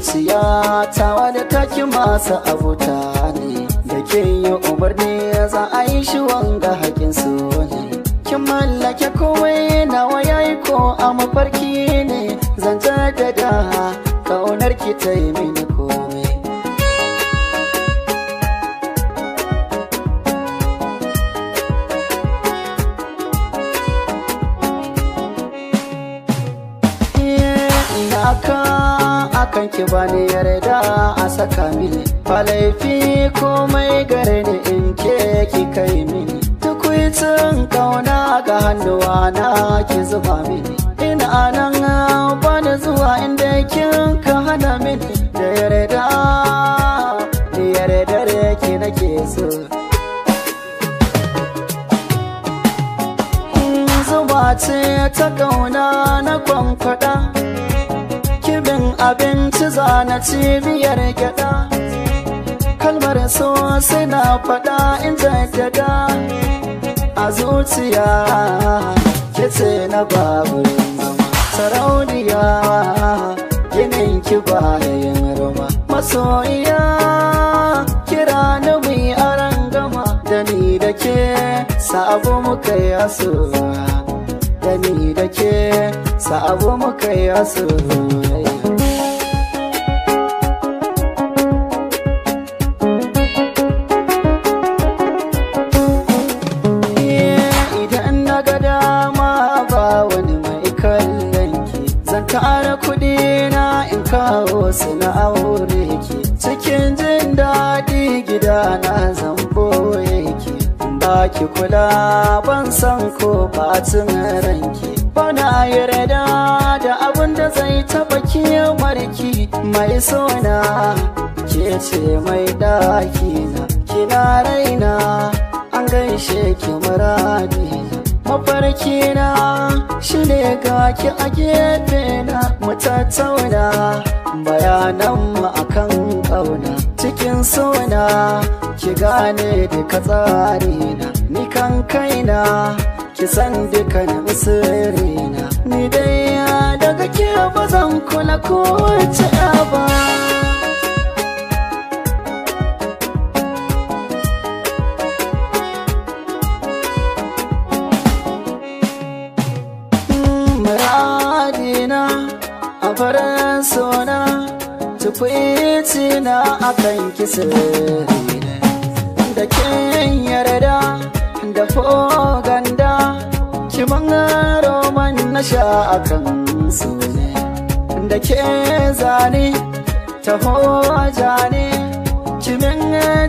Zuciya tawa da taki masu abuta ne, da ke yi umarni za a yi shi wanga hakin su ne. Kin mallake komai nawa yayi ko a mafarki ne, zan jaddada kaunar ki ta yi mini komai. Iyaka akan ki bani yarda a saka mini, ba laifi komai gare ni in ke ki kai mini. Tukuicin kauna ga hannuwa na ki zuba mini, ina nan bani zuwa inda kin ka hana mini. Da yarda ni yarda ki nake so. Zuba ce ta kauna na kwankwada, kibin abinci zana cibiyar gyada. Kalmar so sai na faɗa in jaddada a zuciya, kice na babu zama sarauniya, ginin ki bayan roma. Masoyiya kira ni mu yi arangama, da ni da ke sabo muka yi asuwa, da ni da ke sabo muka yi asuwa. Idan na ga dama ba wani mai kallon ki, zan tara kuɗi na in kawo su na aure ki. Cikin jin daɗi gida na zan boye ki, in ba ki kula ban san ko bacin ranki. Bana yarda da abin da zai taɓa kewarki, mai sona ke ce mai ɗaki na, kina raina an gaishe ki muradina. Mafarki na shine ga ki a gefe na, mu tattauna bayanan mu akan ƙauna. Cikin sona ki gane duka tsarina, ni kan kaina ki san dukkanin sirrina. Ni dai daga ke ba zan kula ko ta ba. Muradina a farin sona, tukwici na akan kisirina. Da kin yarda da foganda, kiman roman na sha akan sune. Da ke zane taho jane, kimin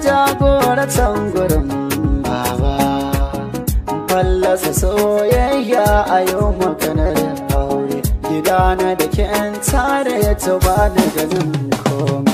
jagoratan gurin baba. Fallasa soyayya a yau maganar aure, gidana da ke tare ya tuba da ganin komai.